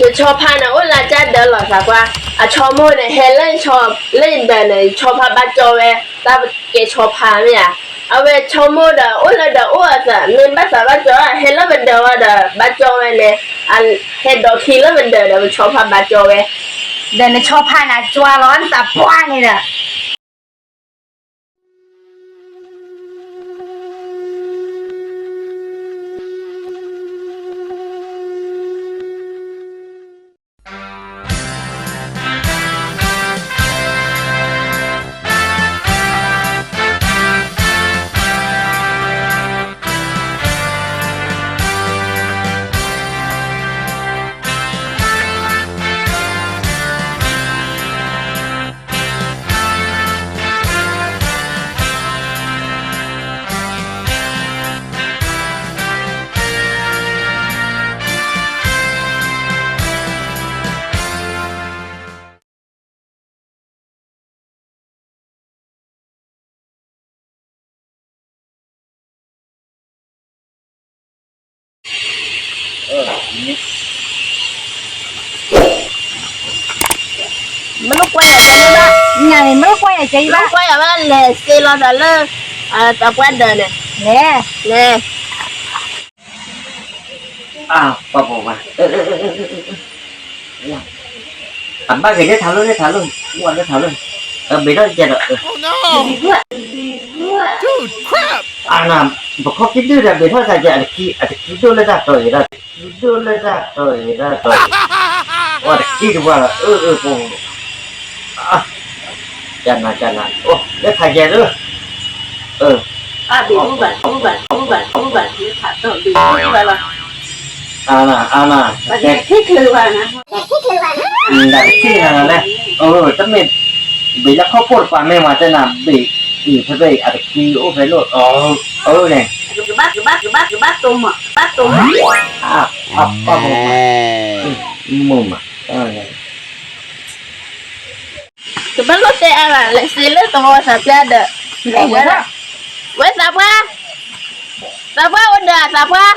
ယဆီဖါန့ၣ် အိၣ်လၢကၢ်ဒၢးလီၤသးပှၢ်, အဆီမိၢ်န့ၣ် ဟဲလၢယဆီ, လၢယဒၢးန့ၣ် ယဆီဖါဘၣ်ကၠီဝဲ, တၢ်ကဲဆီဖါမ့ၢ်ဧါ. အဝဲဆီမိၢ်ဒီးအိၣ်လၢဒၢးအိၣ်အသး မ့ၢ်ဘၣ်သးဘၣ်ကၠီ ဟဲလၢပဒၢးဝဲဒီး ဘၣ်ကၠီဝဲလဲၣ်, ဟဲဒိးခံလၢပဒၢးဒီး ပဆီဖါဘၣ်ကၠီဝဲ, ဒီးနဆီဖါန့ၣ် ကၠီလီၤနသးပှၢ်န့ၣ်ဒီး မ့ၢ်ကွၢ်ယၤကဲဘၣ်, မ့ၢ်ကွၢ်ယၤကဲဘၣ်, မ့ၢ်ကွၢ်ယၤဘၣ် လဲၤစ့လီၤသးလၢ သးပှၢ်ဒၢးန့ၣ်, လဲၤ, လဲၤ အပှၤပှၤပှၤ, အဘၣ်က့ၤလၢထးလိၣ်လၢထးလိၣ်, ဝဲလၢထးလိၣ်, ဘ့းထီၣ်ကဲဒီး, အနၤ, ပခီၣ်ခံဒုၣ်ဒီး ဘ့းထီၣ်သးကဲ အတခံဒိၣ်လၢတၢ်တီၤအံၤဒီး, ခံဒိၣ်လၢတၢ်တီၤအံၤဒီး, အတခံတပှၢ်လီၤ, အၢ အၢ ပ ကနၤကနၤ, အိၣ်လၢခါကဲလၢ, အဘ့ၣ်အိၣ်ဘၣ်အိၣ်ဘၣ်အိၣ်ဘၣ်အိၣ်ဘၣ်လၢခးတီၢ်ဘ့ၣ်ဘၣ်လီၤ, အနၤ, အနၤ, တထံၣ်နၤလဲၣ်, တမ့ၢ်, ဘ့ၣ်လၢခီၣ်ခိၣ်တပၤမ့ၢ်ဝဲတဲနၤ ဘ့ၣ်အံၤဖဲဖဲအံၤ အတခံအိၣ်ဖဲလိၣ်, အၢန့ၣ်, ကဘၣ်ကဘၣ်ကဘၣ်တိမး ကဘၣ်တိမး, အပၢ်မုာ်မး, ကဘၣ်လိၣ်တဲအါဘၣ် လဲၤစ့လၢသဝီသးပှၢ်ဒီး, ဝဲသးပှၢ်, သးပှၢ်အိၣ်ဒီးသးပှၢ်,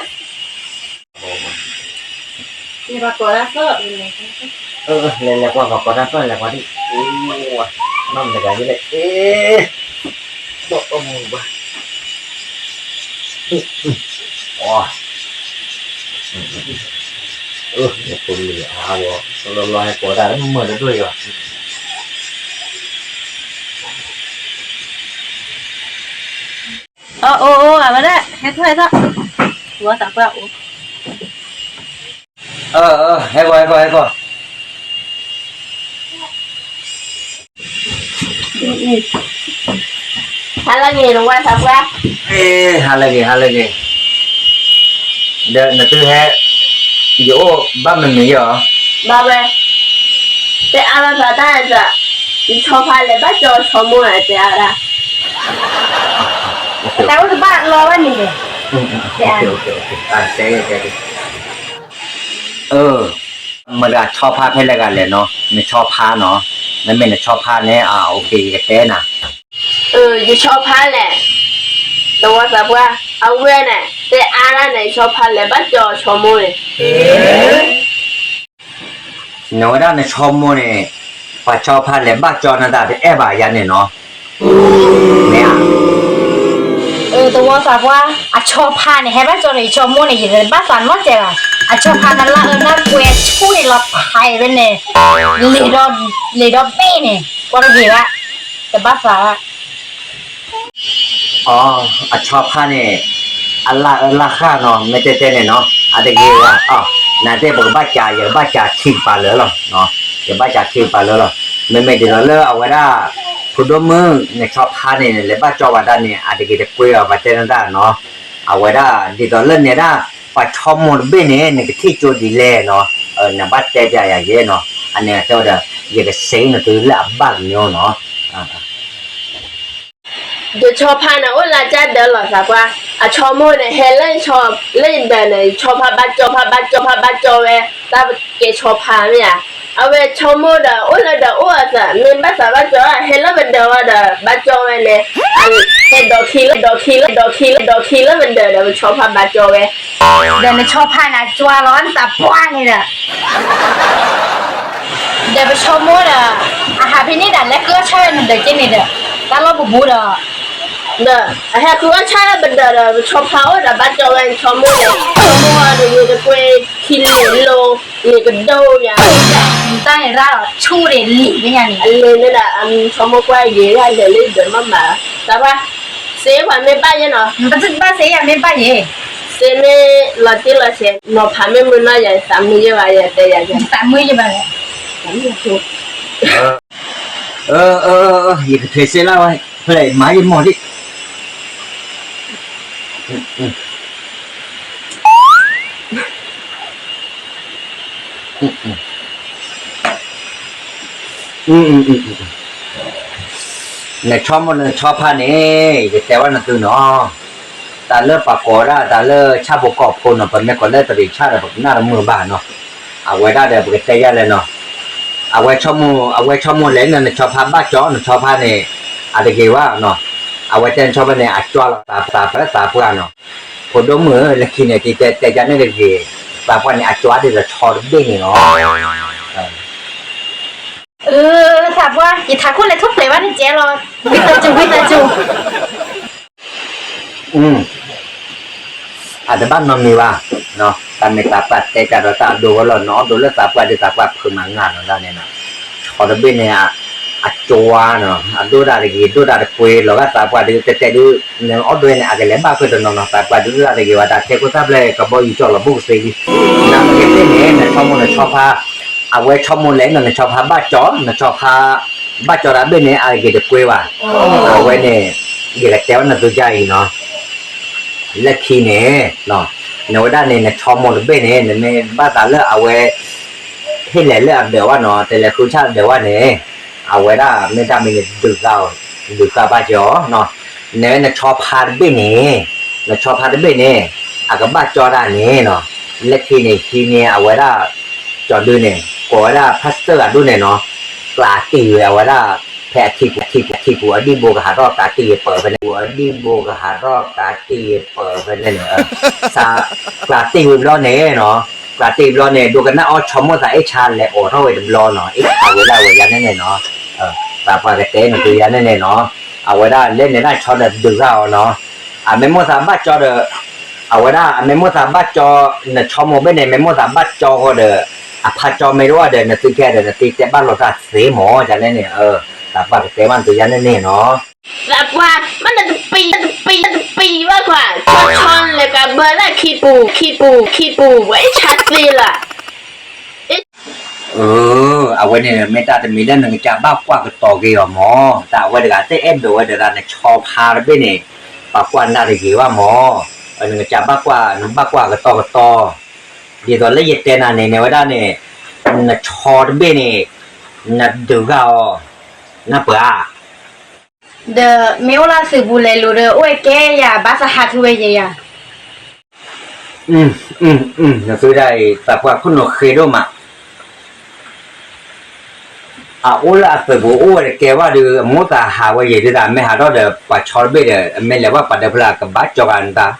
လဲၤလဲၤကွၢ်ပှၤကိးတၢ်သီၣ်လဲၤကွၢ်ဒံး, နီၢ်မတၤဂၤယလဲၣ်, အ့, ဘၣ်အီၣ်မူဘၣ်, အ, ဖိလံၤအါဘၣ်, လီၤလီၤဟဲကိးတၢ်လၢမုာ်တဒိၣ်ယီၤ, အအိၣ်အိၣ်အဝဲဒၣ် ဟဲထီၣ်ဟဲထီၣ်, ဝဲသးပှၢ်အိၣ်, ဟဲကီး ဟဲကီး ဟဲကီး, ဟါလၢဂ့ၤ နဝဲသးပှၢ်, အ့ ဟါလၢဂ့ၤ ဟါလၢဂ့ၤ, ဒီးနသုဟဲ, ယအိၣ်ဘၣ်မ့မ့ၢ်ယီၤ, ဘၣ်ဝဲ, တဲအါလီၤသးတၢ်အသး, ယဆီဖါလဲၤဘၣ်ကၠီဆီမိၢ်တဲအါဒၣ်, တၢ်အိၣ်တဘၣ်လီၤဝဲန့ၣ်, တဲအါ, အ, မတၤဆီဖါဖဲလဲၣ်ဂၤလဲၣ်နီၤ, နဆီဖါနီၤ, မ့မ့ၢ်နဆီဖါန့ၣ် အ, ယကတဲနၤ, ယဆီဖါလဲၣ်, သဝီသးပှၢ်, အဝဲန့ၣ် တဲအါဒၣ်န့ၣ် ယဆီဖါလဲၤဘၣ်ကၠီဆီမိၢ်န့ၣ် နဝဲဒၣ်နဆီမိၢ်န့ၣ်, ပှၤဆီဖါလဲၤဘၣ်ကၠီနတၢ်တအဲၣ်ဘၣ်ယၤန့ၣ်နီၤ, မ့ၢ်ဧါ, အ, သဝီသးပှၢ်, အဆီဖါန့ၣ် ဟဲဘၣ်ကၠီန့ၣ် ယဆီမိၢ်န့ၣ် ယတဘၣ်သးနီတစဲးဘၣ်, အဆီဖါနလၢအအၢနၢ်ကွဲဆူၣ်န့ၣ်လီၤဖးဝဲန့ၣ်, လ့ၤဒီး, လ့ၤဒီးဘ့ၣ်န့ၣ် ကွၢ်တဂ့ၤဘၣ်, တဘၣ်သးဘၣ် အ, အဆီဖါန့ၣ်, အလၢအၢလၢဃၣ်နီၤ မ့ၢ်တဲတဲန့ၣ်နီၤ အတဂ့ၤဘၣ်, နတဲပကဘၣ်ကး ယကဘၣ်ကးခံကပၤလၢာ်လီၤ, ယကဘၣ်ကးခံကပၤလၢာ်လီၤ, မ့မ့ၢ်ဒ်သိးလၢအဝဲဒၣ်, ဖိဒိၣ်မုၣ် နဆီဖါန့ၣ် လဲၤဘၣ်ကၠီဝဲဒၣ်န့ၣ် အတဂ့ၤတကွ့အီၤ ပတဲနတၢ်နီၤ, အဝဲဒၣ်ဒ်သိးလၢနဲဒၣ်, ပှၤဆီမိၢ်တဘ့ၣ်န့ၣ် နကထံၣ်ကၠိဒ်လဲၣ်နီၤ, နဘၣ်တဲပျးယၤယဲနီၤ, အန့ၣ်တဲဝဲဒီး, ယကစ့နသုလၢအဘၣ်ကညီနီၤ ယဆီဖါန့ၣ် အိၣ်လၢကၢ်ဒၢလီၤသးပှၢ်, အဆီမိၢ်န့ၣ် ဟဲလၢယဆီ, လၢယဒၢးန့ၣ် ယဆီဖါဘၣ်ကၠီ ဖါဘၣ်ကၠီ ဖါဘၣ်ကၠီဝဲ, တၢ်ကဲဆီဖါမ့ၢ်ဧါ, အဝဲဆိကမိၣ်ဒီး အိၣ်လၢဒီးအိၣ်အသး မ့ၢ်ဘၣ်သးဘၣ်ကၠီ ဟဲလၢပဒၢးဝဲဒီး ဘၣ်ကၠီဝဲန့ၣ်, ဟဲဒီးခံလၢ ဒီးခံလၢ ဒီးခံလၢ ဒီးခံလၢပဒၢးဒီး ပဆီဖါဘၣ်ကၠီဝဲ, ဒီးနဆီဖါန့ၣ် အကၠီလီၤနသးပှၢ်န့ၣ်ဒီး ဒီးပဆိကမိၣ်ဒီး အဟးဖဲန့ၣ်ဒီး လဲၤဃုအီၣ်ဆၣ်ဝဲနဒၢးက့န့ၣ်ဒီး တၢ်လီၢ်ပူၤပူၤဒီး ဒီးအဟဲဃုအီၣ်ဆၣ်လၢပဒၢးဒီး ပဆီဖါအိၣ်ဒီးဘၣ်ကၠီဝဲ နဆိကမိၣ်န့ၣ်, ဆိကမိၣ်အီၤတဂ့ၤတကွ့ ခံလံၤလိၤ လံၤကဒိၣ်ယၤ, တၢ်န့ၣ်ရၣ်ဒီးဆူၣ်ဒံးလံၤဖဲညါန့ၣ်, အလံၤန့ၣ်ဒီး အဆိကမိၣ်ကွၢ်ဂ့ၤ ယလဲၤလၢဒၢးမးမး, သးပှၢ်, စ့ပှၤမ့ၢ်ဘၣ်ယဲနီၤ, ဘၣ်စ့ယၤမ့ၢ်ဘၣ်ယဲ, စ့မ့ၢ်လီၤတံၢ်လီၤဆဲး နီၤဖးမ့ၢ်မုာ်နီၢ်ယၤ သးမုာ်ယဲဘၣ်ယဲတဲယၤ, သးမုာ်ယဲဘၣ်ယဲ, သးမုာ်ယဲဘၣ်ယဲ, ယကထွဲစ့လၢဝဲ ဖဲလဲၣ်မၤယမီၢ်ဒံး နဆီမိၢ်နဆီဖါန့ၣ် ယတဲဘၣ်နသုနီၤ, တၢ်လၢပှၤကိးဒၣ် တၢ်လၢဆၣ်ဖိကီၢ်ဖိနီၤ, ပမ့ၢ်ကိးလၢတရံးဆၣ်ဒီး ပကနၣ်တမုာ်ဘၣ်နီၤ, အဝဲဒၣ်ဒီး ပကတဲယၤလဲၣ်နီၤ, အဝဲ, အဝဲဆိကမိၣ်လဲၣ် နဆီဖါဘၣ်ကၠီ နဆီဖါန့ၣ်, အတဂ့ၤဝဲနီၤ, အဝဲတဲနဆီဖါန့ၣ် အကၠီလီၤ သးပှၢ်သးပှၢ်နီၤ, ဖိဒိၣ်မုၣ်ဧၢ လၢခံန့ၣ် တတဲတဲယၤန့ၣ်တဂ့ၤ, သးပှၢ်န့ၣ် အကၠီဒ်သိးဆီတဘ့ၣ်န့ၣ်လီၤ သးပှၢ် ယထးခိၣ်လဲၤထူၣ်ဖျဲးဘၣ်န့ၣ်ကဲလီၤ, ဝံသးစူၤ ဝံသးစူၤ, အတဘၣ်နီတမံၤဘၣ်, တၢ်မ့ၢ်သးပှၢ်တဲကဒီးတၢ်အဒိဝဲလီၤ, နအီၣ်ဒိးလၢသးပှၢ်ဒ်သးပှၢ်ဖုးမးနၤနီၤဒၣ်န့ၣ်နီၤ, ဆီတဘ့ၣ်န့ၣ်, အကၠီနီၤ အဒိၣ်ဒၣ်တဂ့ၤ ဒိၣ်ဒၣ်တကွ့ လီၤဂာ်သးပှၢ်ဒုးတဲတဲဒုး, နအီၣ်ဒိးန့ၣ် အကလဲၤဘၣ်ဃုာ်တနီၤနီၤ သးပှၢ်ဒုးဒိၣ်ဒၣ်တဂ့ၤဝဲ တၢ်တဲခိၣ်သၣ်ဖျဲၣ်ကဘီယူၤကၠီၣ်လီၤဘူးကသ့လံ, နမ့ၢ်ကသ့ၣ်န့ၣ် နဆီမိၢ်နဆီဖါ, အဝဲဆိကမိၣ်လဲၣ် နဆီဖါဘၣ်ကၠီ နဆီဖါ, ဘၣ်ကၠီတၢ်ဘ့ၣ်န့ၣ် အဂ့ၤတကွ့ဘၣ်, အဝဲန့ၣ်, ယကတဲဝဲနသုကအံၤနီၤ လၢခံန့ၣ်, နဝဲဒၣ်န့ၣ် နဆီမိၢ်တဘ့ၣ်န့ၣ် နမ့ၢ်ဘၣ်သးလၢအဝဲ, ဟ့ၣ်လဲၤလၢအဒၢးဝဲနီၤ တဲလဲၤဃုဆၣ်အဒၢးဝဲန့ၣ်, အဝဲဒၣ်မ့ၢ်တၢ်မ့ၢ်န့ၣ်ဒုးဃာ်, ဒုးဃာ်ဘၣ်ကၠီ, နဝဲနဆီဖါတဘ့ၣ်န့ၣ်, နဆီဖါတဘ့ၣ်န့ၣ်, အကဘၣ်ကၠီတၢ်န့ၣ်နီၤ, လၢခံန့ၣ် ဟံးန့ၢ်အဝဲဒၣ်, ကၠီဒုန့ၣ် ကိးဝဲဒၣ် pastor အဒိန့ၣ်နီၤ, ကျးတံၢ်ဝဲအဝဲဒၣ်, ဖဲအထံပူၤ အထံပူၤ အထံပူၤအဒံၣ်ဘိကဟးထီၣ်ကျးတံၢ်ယပၢၢ်ဖဲန့ၣ် ပူၤအဒံၣ်ဘိကဟးထီၣ်ကျးတံၢ်ယပၢၢ်ဖဲန့ၣ်န့ၣ်, ကျးတံၢ်ဝံၤဘျီန့ၣ်နီၤ, ကျးတံၢ်ဘျီန့ၣ် ဒိကနၣ်အီၣ်ဆီမိၢ်သးအ့ၣ်ဆါလဲၤအိးထီၣ်ဝဲတဘျီနီၤ အ့ၣ်ဆါဝဲဒၣ်ဝဲယၤန့ၣ်န့ၣ်နီၤ, သးပှၢ်ကတဲနသုယၤန့ၣ်န့ၣ်နီၤ, အဝဲဒၣ်လဲၤန့ၣ်ဒၣ်ဆီဒီးဒုးဃာ်အီၤနီၤ, အမ့ၢ်မိၢ်သးဘၣ်ကၠီဒီး, အဝဲဒၣ်အမ့ၢ်မိၢ်သးဘၣ်ကၠီ, နဆီမိၢ်ဘ့ၣ်န့ၣ် မ့ၢ်မိၢ်သးဘၣ်ကၠီဃီဒီး, အဖါကၠီမ့ၢ်တအိၣ်ဒီး နသုကဲဒီး နသုတဲဘၣ်လိာ်သးသ့မၢ် ယၤန့ၣ်န့ၣ်, သးပှၢ်ကတဲဘၣ်နသုယၤန့ၣ်န့ၣ်နီၤ, သးပှၢ် မ့ၢ်နတပံၤ တပံၤ တပံၤဘၣ်ခွါ, ဆီဆီလဲၤကးဘၢလၢခံပူၤ ခံပူၤ ခံပူၤ ပှၤအ့ၣ်ဆါသ့လၢ အဝဲန့ၣ်မ့ၢ်တၢ်တမံၤလၢနကစၢ်ဘၣ်ကွၢ်ကတီၤက့ၤအီၤမၢ်, တၢ်အဝဲတဂၤတအဲၣ်ဒိးဝဲဒီးနဆီဖါတဘ့ၣ်န့ၣ်, ပှၤကွၢ်နၢ်တဂ့ၤဘၣ်မၢ်, နကစၢ်ဘၣ်ကွၢ် နဘၣ်ကွၢ်ကတီၤကတီၤ, ဒ်သိးလၢယတဲနၤန့ၣ် နဝဲဒၣ်န့ၣ်, နဆီတဘ့ၣ်န့ၣ်, နဒုးဂၤအီၤ, နပှၤ ဒီးမ့ၢ်အိၣ်လၢသုးပူၤလဲၤလိၤဒီး အိၣ်ဝဲကဲယၤ ဘၣ်သးဟးထူဝဲယဲယၤ, နသုဒၣ်အံၤ သးပှၢ်ခိၣ်နူာ်ဃ့ဒိၣ်မး, အအိၣ်လၢအသုးပူၤအိၣ်ဝဲတကဲဘၣ်ဒီး အမိၢ်သးဟးဝဲယဲဒုး အမ့ၢ်ဟးထီၣ်ဒီး ပှၤဆီတဘ့ၣ်ဒီး အမ့ၢ်လဲၤဘၣ်ပှၤဒၢးဖျၢၣ် အကဘၣ်ကၠီဂၤနတၢ်,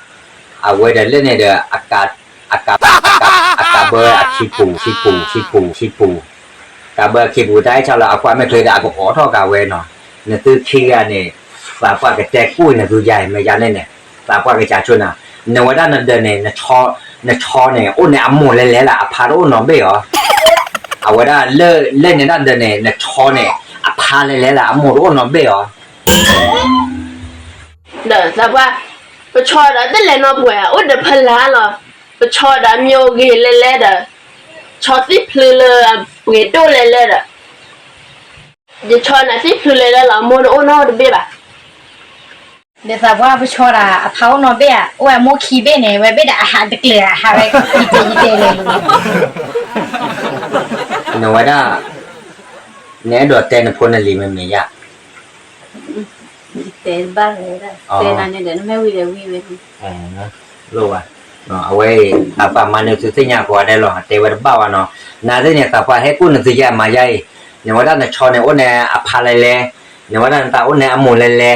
အဝဲဒီးလၢန့ၣ်ဒီး အကးဘၢအခံပူၤ ခံပူၤ ခံပူၤ ခံပူၤ, ကးဘၢအခံပူၤ တၢ်အဲၣ်ဆါလၢအကွၢ်မဲာ်ချ့ဒီး အကအိးထီၣ်ကးဝဲနီၤ, နသုခံဂၤန့ၣ်, သးပှၢ်ကတဲကူၣ်နသုယၤ မ့ၢ်ယၤန့ၣ်န့ၣ်, သးပှၢ်ကစၢ်ဆိနၤ, နဝဲဒၣ်နဒၢးန့ၣ်, နဆီန့ၣ် အိၣ်န့ၣ်အမိၢ်လဲၤလဲၤလၢအဖါတအိၣ်နီတဘ့ၣ်အီၤ, အဝဲဒၣ်လၢ လၢန့ၣ်ဒၣ်ဒၢးန့ၣ် နဆီန့ၣ် အဖါလဲၤလဲၤလၢအမိၢ်တအိၣ်နီတဘ့ၣ်အီၤ ဒီးသးပှၢ်, ပဆီဒီးတလဲၤနီၢ်ပှဲၤ အိၣ်ဒီးဖလါလီၤ, ပဆီဒီးမ့ၢ်အိၣ်ဂ့ၤလဲၤလဲၤဒီး, ဆီသံၣ်ဖျုးလၢအပှ့ၤဒိၣ်လဲၤလဲၤဒီး, ယဆီန့ၣ်သံၣ်ဖျုးလဲၤလဲၤလီၤ အမိၢ်တအိၣ်နီတဘ့ၣ်ဘၣ်. ဒီးသးပှၢ်ပဆီဒီး အဖါအိၣ်နီတဘ့ၣ်ဧါ, အိၣ်ဝဲမိၢ်ခံဘ့ၣ်န့ၣ် ဝဲဘ့ၣ်ဒီးအဟးတကျၢၤ အဟးဝဲယတဲယတဲလဲၤလီၤ နဝဲဒၣ်, နအဲၣ်ဒိးတဲနဖိနလံၤမ့မ့ၢ်ယါ, တဲဘၣ်ဝဲဒၣ်, တဲနၤန့ၣ်ဒီး နမ့ၢ်ဝံၤဒီးဝံၤဝဲန့ၣ်, လိၣ်ဘၣ်, အဝဲအံၤ သးပှၢ်မါန့ၣ်သုသ့ၣ်ညါကိးဂၤဒဲးလီၤ တဲဝဲတဘၣ်ဘၣ်နီၤ, နၤသ့ၣ်န့ၣ် သးပှၢ်ဟဲကူၣ်နသုယါမၤယါအံၤ, နဝဲဒၣ်နဆီန့ၣ်အိၣ်န့ၣ်အဖါလဲလဲ, နဝဲဒၣ်နတၢ်အိၣ်န့ၣ်အမိၢ်လဲလဲ,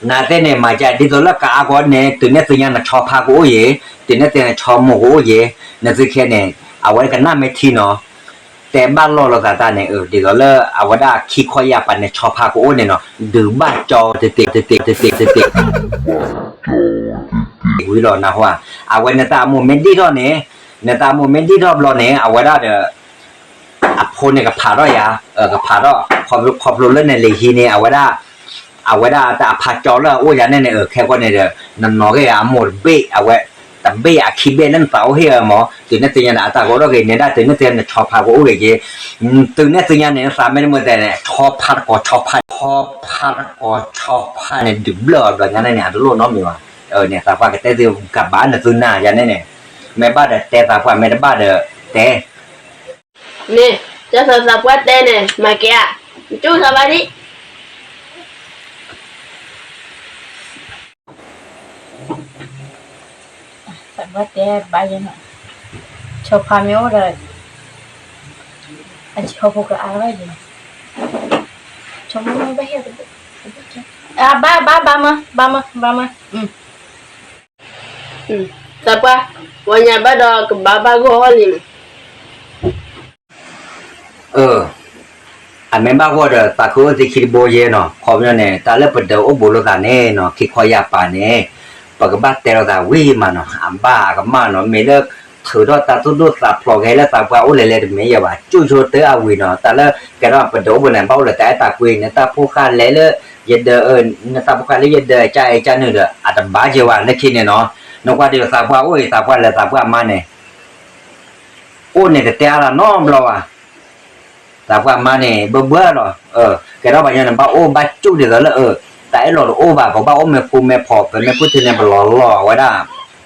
နၤသ့ၣ်န့ၣ် မၤယါဒ်သိးလၢကအါဂီၢ်န့ၣ် တုၤနဲၣ်သုညါနဆီဖါကအိၣ်ယဲ, တုၤနဲၣ်သုညါနဆီမိၢ်ကအိၣ်ယဲ, နသုခဲန့ၣ် အဝဲကနၣ်မ့ၢ်ထံနီၤ တဲဘၣ်လီၢ်လိာ်သးတၢ်န့ၣ် ဒ်သိးလၢအဝဲဒၣ်ခံခီယၢ်ပၤန့ၣ် ဆီဖါကအိၣ်န့ၣ်နီၤ ဒုးဘၣ်ကၠီတတ့ၢ်တတ့ၢ်တတ့ၢ်တတ့ၢ် ဝံၤလီၤနၢ်ဟူဧါ, အဝဲနတၢ်အမိၢ်မ့ၢ်ဒံၣ်ထီၣ်န့ၣ်, နတၢ်အမိၢ်မ့ၢ်ဒံၣ်ထီၣ်ဘျီန့ၣ် အဝဲဒၣ်ဒီး အဖိန့ၣ်ကဖးထီၣ်ယၤ, ကဖးထီၣ်, ခီဖျိလၢနလဲၤဟံးန့ၣ် အဝဲဒၣ်, အဝဲဒၣ်တၢ်အဖါကၠီလၢအအိၣ်ယၤန့ၣ်န့ၣ် ခဲကီန့ၣ်ဒီး နနီၤက့ၤအမိၢ်တဘ့ၣ်, အဝဲ တဘ့ၣ်အခံဘ့ၣ်လၢနသးအိၣ်ဟ့ၣ်အမၢ်, တုၤနဲၣ်သုညါန့ၣ် အတၢ်ကအိၣ်ထီၣ်က့ၤ နဲဒၣ်တုၤနဲၣ်သုညါနဆီဖါကအိၣ်က့ၤက့ၤ, တုၤနဲၣ်သုညါန့ၣ် နသးမ့ၢ်တမုာ်တဲန့ၣ် ဆီဖါတကိးဆီဖါ, ဆီဖါတကိးဆီဖါန့ၣ် ဒုးဘျၢၣ်အီၤဘျီညါန့ၣ်န့ၣ် အတလိၣ်နီတမံၤဘၣ်, န့ၣ် သးပှၢ်ကတဲသုကဘၣ်နသုနၢ်ယါန့ၣ်န့ၣ်, မ့ၢ်ဘၣ်ဒီးတဲသးပှၢ် မ့ၢ်တဘၣ်ဒီးတဲ န့ၣ် ကၢ်သးသးပှၢ်တဲန့ၣ် မၤကဲဧါ, နကၠူၣ်သးဘၣ်ဒံး သးပှၢ်တဲဘၣ်ယဲနီၤ, ဆီဖါမ့ၢ်အိၣ်ဒီး အဆီဖိကအါဘၣ်ယဲ, ဆီမ့ၢ်ဘၣ်ဟ့ၣ်, အဘၣ်ဘၣ်ဘၣ်မး ဘၣ်မး ဘၣ်မး, သးပှၢ်, ပှၤညါဘၣ်ဒီးကဘၣ်ဘၣ်ဂီၢ်အီၤလံမး အၢ, အမ့ၢ်ဘၣ်ဂီၢ်ဒီး သးခုအိၣ်သ့ခံတဘိယဲနီၤ, ခီပညီန့ၣ် တၢ်လၢပဒၢးအိၣ်ဘူးလိာ်သးန့ၣ်နီၤ, ခံခီယၢ်ပၤန့ၣ် ပကဘၣ်တဲလိာ်သးဝံၤမးနီၤ, အဘၣ်အကမၣ်နီၤ, မ့ၢ်လၢထုးထီၣ်တၢ်သူၣ်ဒိၣ်သးဖျိးကဟဲလၢသးပှၢ်အိၣ်လဲၤလဲၤတမ့ၢ်ယဲဘၣ်, ကၠူၣ်ဆိတၢ်အဝံၤနီၤ, တၢ်လၢကဲထီၣ်ပဒၢးအိၣ်ဘူးန့ၣ် ဘၣ်အိၣ်လၢတၢ်အဲၣ်တၢ်ကွံ, နတၢ်ဖိဃၢ်လဲၤလၢယဒၢး, နတၢ်ဖိဃၢ်လၢယဒၢး ကၢ်အဲၣ်ကၢ်နုာ်ဒီး အတဘၣ်က့ၤဝဲလၢခံန့ၣ်နီၤ, နကွၢ်ဒ်သးပှၢ်အိၣ်အံၤ သးပှၢ်လၢသးပှၢ်မါန့ၣ် အိၣ်န့ၣ်တတဲအါလၢနီတဘျီဘၣ်, သးပှၢ်မါန့ၣ် ဘၢဘၢလီၤ, ကဲထီၣ်ပှၤညီန့ၣ် ဘၣ်အိၣ်ဘၣ်ကၠူၣ်ဒ်သိးလၢ တၢ်အဲၣ်လီၤတအိၣ်ဘၣ်, ပဘၣ်အိၣ်မ့ၢ်ဃူမ့ၢ်ဖိး ပမ့ၢ်ဃူထုန့ၣ် ပလီၤလီၤအဝဲဒၣ်,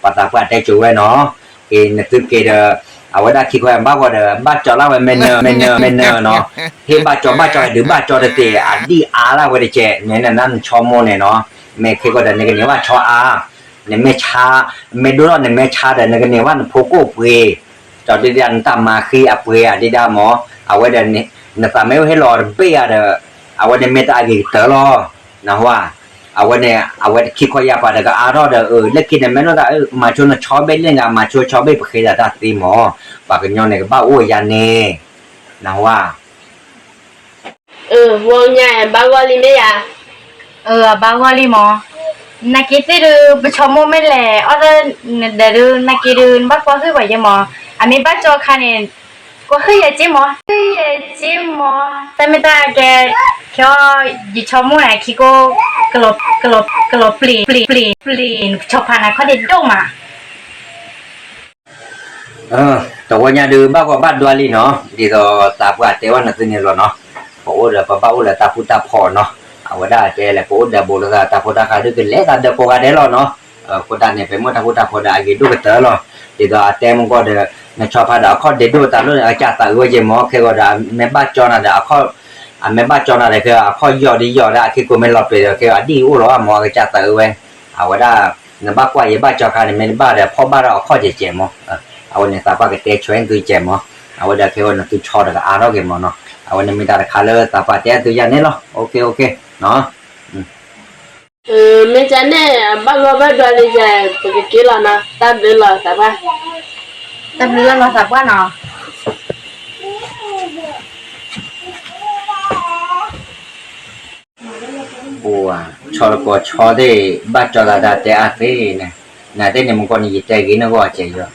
ပှၤသးပှၢ်တဲကၠိဝဲနီၤ, က့ၤနသုက့ၤဒီး အဝဲဒၣ်ခံခီယၢ်ဘၣ်ဂီၢ်ဒီး ဘၣ်ကၠီလၢဝဲမ့ၢ်နၢၤ မ့ၢ်နၢၤ မ့ၢ်နၢၤနီၤ, ဟ့ၣ်ဘၣ်ကၠီဘၣ်ကၠီဒုးဘၣ်ကၠီတသ့ အဒံၣ်အါလၢဝဲတကဲး, မ့ၢ်နနါနဆီမိၢ်န့ၣ်နီၤ, မ့ၢ်ခဲကီၢ်ဒီး နကန့ၢ်ဘၣ်ဆီအါ, နမ့ၢ်ဆါ, မ့ၢ်ဒိၣ်ထီၣ်နမ့ၢ်ဆါဒီး နကန့ၢ်ဘၣ်နဖိကိၣ်ပှ့ၤ, ကၠီဒုဒၣ်နတၢ်မၤဃံအပှ့ၤဧါဒံးဒၣ်မၢ်, အဝဲဒီး နသးမ့ၢ်အိၣ်ဟ့ၣ်လီၤတဘ့ၣ်ဧါဒီး အဝဲန့ၣ်မ့ၢ်တၢ်အဂ့ၤကတၢၢ်လီၤ, နဟါ, အဝဲန့ၣ် အဝဲခံခီယၢ်ပၤဒီးကအါထီၣ်ဒီး လၢခံန့ၣ် မ့ၢ်လိၣ်သး မၤဆိနဆီဘ့ၣ်လၢနဂၤ မၤဆိဆီဘ့ၣ်ပဃ့သးတၢ်သ့မၢ်, ပှၤကညီန့ၣ် ကဘၣ်အိၣ်ယါန့ၣ်, နဟါ ဝီညါ ဘၣ်ဂီၢ်လံမ့ၢ်ယါ, အဘၣ်ဂီၢ်လံမၢ်, နာ်က့သ့ၣ်ဒုး ပဆီမိၢ်မ့ၢ်လဲၤအီၣ်သၢ နဒၢးဒုး နာ်က့ဒုး နဘၣ်ကွၢ်ဟုၣ်ပှၤယဲမၢ်, အမ့ၢ်ဘၣ်ကၠီအခါန့ၣ် ကွၢ်ဟုၣ်ယဲက့မၢ်, ဟုၣ်ယဲက့မၢ်, တၢ်မ့ၢ်တၢ်ကဲ, ခဲအီၤ ယဆီမိၢ်န့ၣ် ခံကိၣ် ကလီၤပျ့ၤ ပျ့ၤ ပျ့ၤ နဆီဖါန့ၣ် ခီၣ်ဒ့ဒိၣ်မး တဝီညါဒုး ဘၣ်ဂီၢ်ဘၣ်ဒွါလံနီၤ, ဒ်သိးသးပှၢ်တဲဘၣ်နသုန့ၣ်လီၤနီၤ, ပအိၣ်ဒီးပဘၣ်အိၣ်လၢတၢ်ဃူတၢ်ဖိးနီၤ, အဝဲဒၣ်တဲလဲၣ် ပအိၣ်ဒီးဘူးလိာ်သးတၢ်ဖိတၢ်ဃးဒုးကလဲၤသးဒီးကိးဂၤဒဲးလီၤနီၤ, အဃိသတးန့ၣ် ပမ့ၢ်တၢ်ဃူတၢ်ဖိးဒီးအဂ့ၤဒိၣ်ကတၢၢ်လီၤ, ဒ်သိးအတဲမုၢ်ကီၢ်ဒီး နဆီဖါဒီးအခီၣ်ဒ့ဒိၣ်တၢ်လီၢ်န့ၣ် အကစၢ်သးအုးဝဲက့မၢ်, ခဲဂီၤဒီး အမ့ၢ်ဘၣ်ကၠီနၤဒီး အမ့ၢ်ဘၣ်ကၠီနၤဒီး ခဲဂီၤအခီၣ်ယီၢ်ဒ်ယီၢ်ဒၣ် အခံကိးမ့ၢ်လီၤပျ့ၤဒီး ခဲဂီၤအဒံၣ်အိၣ်လီၤမၢ် အကစၢ်သးအုးဝဲ, အဝဲဒၣ် နဘၣ်ကွၢ်ယဲဘၣ်ကၠီခါန့ၣ် မ့ၢ်တဘၣ်ဒီး ဖီၣ်ဘၣ်ဒီးအခီၣ်ကဲးကဲးမၢ်, အဝဲန့ၣ်သးပှၢ်ကတဲဆွဲသုကဲးမၢ်, အဝဲဒီးခဲဂီၤနသုဆီတကအါထီၣ်က့ၤမၢ်နီၤ, အဝဲန့ၣ်မ့ၢ်တၢ်တခါလၢသးပှၢ်တဲသုယါန့ၣ်လီၤ, မ့ၢ်ကန့ၣ် အဘၣ်ဂီၢ်ဘၣ်ဒွါလံယါ ပကက့ၤလီၤနီၤ, တၢ်ဘျုးလီၤသးပှၢ်, တၢ်ဘျုးလီၤနီၤသးပှၢ်နီၤ. ဆီတကိးဆီသ့ၣ် ဘၣ်ကၠီသးတၢ်တဲအါသ့န့ၣ်, နသ့ၣ်န့ၣ် မုၢ်ကီၢ်န့ၣ် ယတဲဂ့ၤနဂီၢ်စဲးယီၤ,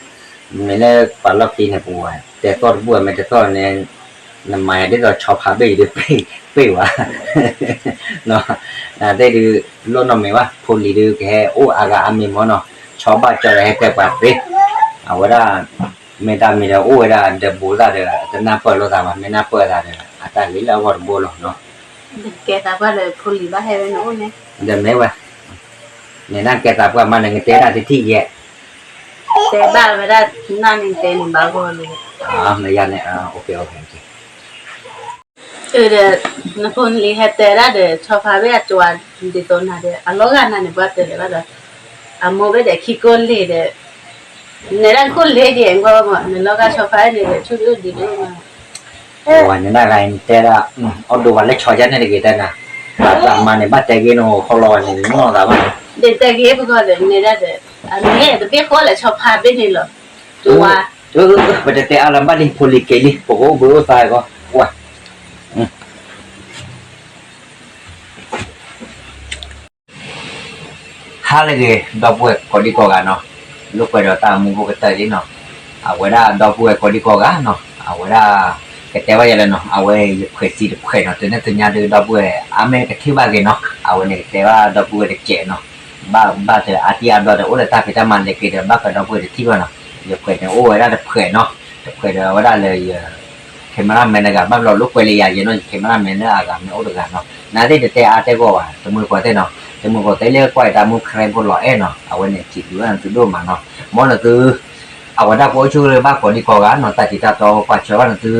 မ့ၢ်လၢပှၤလီၢ်ခံန့ၣ်ပူၤဝဲ တဲသီၣ်တဘူၣ်မ့ၢ်တသီၣ်န့ၣ်, နမၤယၤဒ်သိးဆီဖါဘ့ၣ်အံၤဒုး ပ့ၢ်ဝဲ, နသ့ၣ်ဒုး လိၣ်နီၢ်မ့ၢ်ဘၣ် ဖိလံၤဒုးကဟဲအိၣ်အါဂၤအါမံၤမၢ်နီၤ, ဆီဘၣ်ကၠီဒီးဟဲတဲပှၤသ့, အဝဲဒၣ် မ့ၢ်တၢ်မံၤဒီးအိၣ်ဝဲဒၣ်ဒီးဘူးသးဒီး တနၢ်ပၢၢ်လိာ်သးဘၣ်, မ့ၢ်နၢ်ပၢၢ်သးဒီး အတၢ်ဂ့ၤလၢအဂီၢ်တဘိလီၤနီၤ. ကဲသးပှၢ်ဒီးဖိလံၤဘၣ်ဟဲဝဲန့ၣ်အိၣ်န့ၣ်, ဒီးမ့ၢ်ဝဲ, န့ၣ်နကဲသးပှၢ်မးန့ၣ် နတဲဒၣ်တထံၣ်ယဲ, တဲဘၣ်ဝဲဒၣ်နၢ်န့ၣ်တဲန့ၣ်ဘၣ်ဂီၢ်လံ, မ့ၢ်ယါန့ၣ်, ဒီး နဖိလံၤဟဲတဲဒၣ်ဒီး ဆီဖါဘ့ၣ်အကၠီဒ်သိးနၤဒီး အလီၤဂာ်နၤန့ၣ် ပှၤတဲလၢၤဘၣ်ဒီး အမိၢ်ဘ့ၣ်ဒီးခံကိၣ်လ့ၤဒီး နဲဒၣ်ခိၣ်လ့ဒံးအဂီၢ်မး နလီၤဂာ်ဆီဖါန့ၣ် ဆူဒုဒုဒုမး, ဝဲန့ၣ်ဒၣ်ဂၤနတဲဒၣ်, အီၣ်ဒိးဝဲလၢဆီယါန့ၣ်တဂ့ၤတဲနၤ, ဘၣ်မၤန့ၣ် ဘၣ်တဲဂ့ၤနခီလီၤဝဲန့ၣ် နနီၢ်သးဘၣ်, ဒ်တဲဂ့ၤပဂီၢ်ဒီး နဲဒၣ်ဒီး, အမ့ၢ်တဘ့ၣ်ဃီလဲၤဆီဖါဘ့ၣ်န့ၣ်လီၤ, တဝါ, ပတတဲအါလၢၤဘၣ်လံ ဖိလံၤက့ၤလံ ပကအိၣ်ဘှံးအိၣ်သါအဂီၢ်, ဝါ ဟါလၢအဂ့ၤ ဒီပုၢ်ဝဲၢ်ကိးဒံကိးဂၤနီၤ, လိာ်ကွဲဒီးတၢ်မူဖိကတၢၢ်လံနီၤ, အဝဲဒၣ်ဒီပုၢ်ဝဲၢ်ကိးဒံကိးဂၤနီၤ, အဝဲဒၣ် ကတဲဘၣ်ယဲလၢနီၤ, အဝဲယခွဲးစံးတခွဲးနီၤ, တုၤန့ၣ်တုၤညါဒုးဒီပုၢ်ဝဲၢ် အါမ့ၢ်ကထံၣ်ဘၣ်ဂ့ၤနီၤ, အဝဲန့ၣ်ကတဲဘၣ်ဒီပုၢ်ဝဲၢ်တကဲးနီၤ, ဘၣ်ဘၣ်တၢ်အါတံၢ်အါဘျီဒီး အိၣ်လၢတၢ်ဖံးတၢ်မၤလဲၤက့ၤဒီး ဘၣ်ဃးဒီပုၢ်ဝဲၢ်တထံၣ်ဘၣ်နီၤ, ယခွဲးန့ၣ်အိၣ်ဝဲဒၣ်တခွဲးနီၤ, တခွဲးဒီးအဝဲဒၣ်လၢယ cameraman တဂၤ ဘၣ်ဘျီလိာ်ကွဲလၢယၤယဲနီၤ, ယ cameraman လၢအဂၤမ့ၢ်အိၣ်တဂၤနီၤ, နသ့ၣ်တတဲအါတဲဂီၢ်ဘၣ်, တမုၢ်တကိးသ့ၣ်နီၤ, တမုၢ်တကိးသ့ၣ်လၢကွၢ်ယတၢ်မူ ခရဲဖိလီၤအဲၣ်နီၤ, အဝဲန့ၣ်စံးဘျုးဘၣ်နသုဒိၣ်မးနီၤ, မ်နသု အဝဲဒၣ်ပှၤအိၣ်ဆူၣ်အိၣ်ချ့ဘၣ်ကိးဒံကိးဂၤနီၤ, တၢ်စံးတၢ်တီကွၢ်ဆၢဘၣ်နသု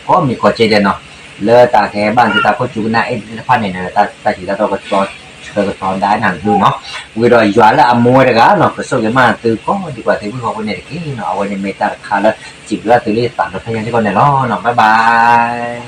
ကိးမံၤကိးကဲဒဲးနီၤ, လၢတၢ်ကဟဲဘၣ်နသုတၢ်ခိၣ်စူၤကနၣ်အဲၣ်နသုတဖၣ်န့ၣ်ဒီး တၢ်စံးတၢ်တီကဆှၢကဆှီဒၣ်နၤဒုနီၤ, ဝံၤဒီးယွၤလၢအမူဝဲတဂၤနီၤ, ကဆိၣ်ဂ့ၤမးနသုကိးဒံကိးသ့ၣ်ဝံၣ်ဃီဖိန့ၣ်တက့ၢ်နီၤ, အဝဲန့ၣ်မ့ၢ်တၢ်တခါလၢ စံးဘျုးဘၣ်သုလၢယသးဒီဖျၢၣ်ညါစ့ၢ်ကီးန့ၣ်လီၤနီၤ, bye bye.